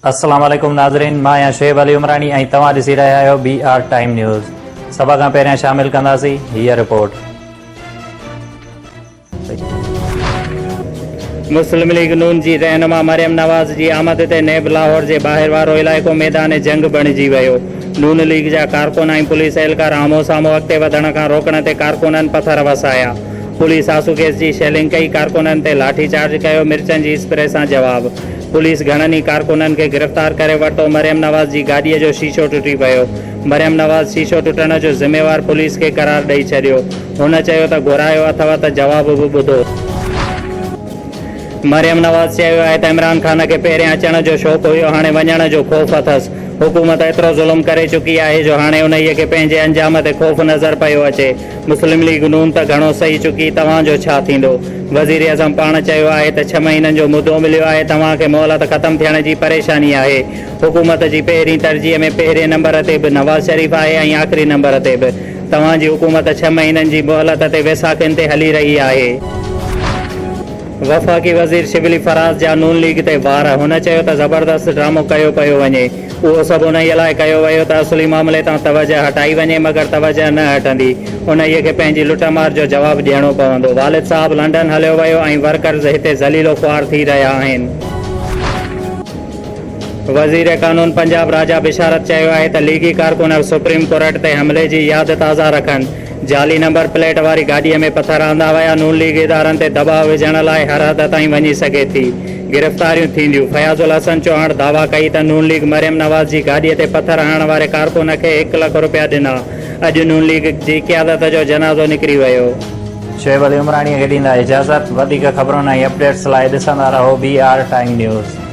السلام عليڪم ناظرين مان آهيان شعيب علي عمراڻي ۽ توهان ڏسي رهيا آهيو بي آر ٽائيم نيوز سڀ کان پهريان شامل ڪنداسين هيء رپورٽ. مسلم ليگ نون جي رهنما مريم نواز جي آمد تي نيب لاهور جي ٻاهر وارو علائقو ميدان جنگ بڻجي ويو، نون ليگ جا ڪارڪن ۽ پوليس اهلڪار آمهون سامهون اڳتي وڌڻ کان روڪڻ تي ڪارڪنن پٿر وسايا، پوليس آنسو گيس جي شيلنگ ڪئي، ڪارڪنن تي لاٺي چارج ڪيو، مرچن جي اسپري سان جواب، پوليس گهڻن ئي ڪارڪنن کي گرفتار ڪري ورتو، مريم نواز جي گاڏيء جو شيشو ٽٽي پيو، مريم نواز شيشو ٽٽڻ جو ذميوار پوليس کي قرار ڏئي ڇڏيو، هن چيو ته گهرايو اٿو ته جواب به ٻڌو. مريم نواز چيو آهي ته عمران خان کي پهرين اچڻ جو شوق هيو هاڻي وڃڻ جو خوف اٿس، حڪومت ايترو ظلم ڪري چڪي آهي جو هاڻي انهيء کي پنهنجي انجام تي خوف نظر پيو اچي، مسلم ليگ نون ته گهڻو سهي چڪي، توهان جو ڇا ٿيندو؟ وزيراعظم پاڻ چيو آهي ته ڇهه مهينن جو مدو مليو آهي، توهان کي مهلت ختم ٿيڻ جي پريشاني آهي، حڪومت جي پهرين ترجيح ۾ پهرين نمبر تي به نواز شريف آهي ۽ آخري نمبر تي به، توهان جي حڪومت ڇهه مهينن جي مهلت تي ويساکين تي هلي رهي آهي. وفاقي وزير شبلي فراز جا نون ليگ تي وار، هن چيو ته زبردست ڊرامو ڪيو پيو وڃي، اهو سڀ انهيء لاء ڪيو ويو ته اصلي معاملي تان توجهه هٽائي وڃي مگر توجهه نه هٽندي، انهيء کي پنهنجي لٽ مار جو جواب ڏيڻو پوندو، والد صاحب لنڊن هليو ويو ۽ ورڪرز هتي ذليل و خوار ٿي رهيا آهن. وزير قانون پنجاب راجا بشارت چيو آهي ته ليگي ڪارڪن سپريم ڪورٽ تي حملي جي ياد تازه رکن، جعلي نمبر پليٽ واري گاڏيء ۾ پٿر آندا ويا، نون ليگ ادارن تي دٻاء وجهڻ لاء هر حد تائين وڃي سگهي ٿي، گرفتاريون ٿينديون. فياض الحسن چوهاڻ دعويٰ ڪئي ته نون ليگ مريم نواز جي گاڏيء تي پٿر هڻڻ واري ڪارڪن کي هڪ لک رپيا ڏنا، اڄ نون ليگ جي قيادت جو جنازو نڪري ويو. شعيب علي عمراڻيء کي ڏيندا اجازت، وڌيڪ خبرن ۽ اپڊيٽس لاء ڏسندا رهو بي آر ٽائيم نيوز.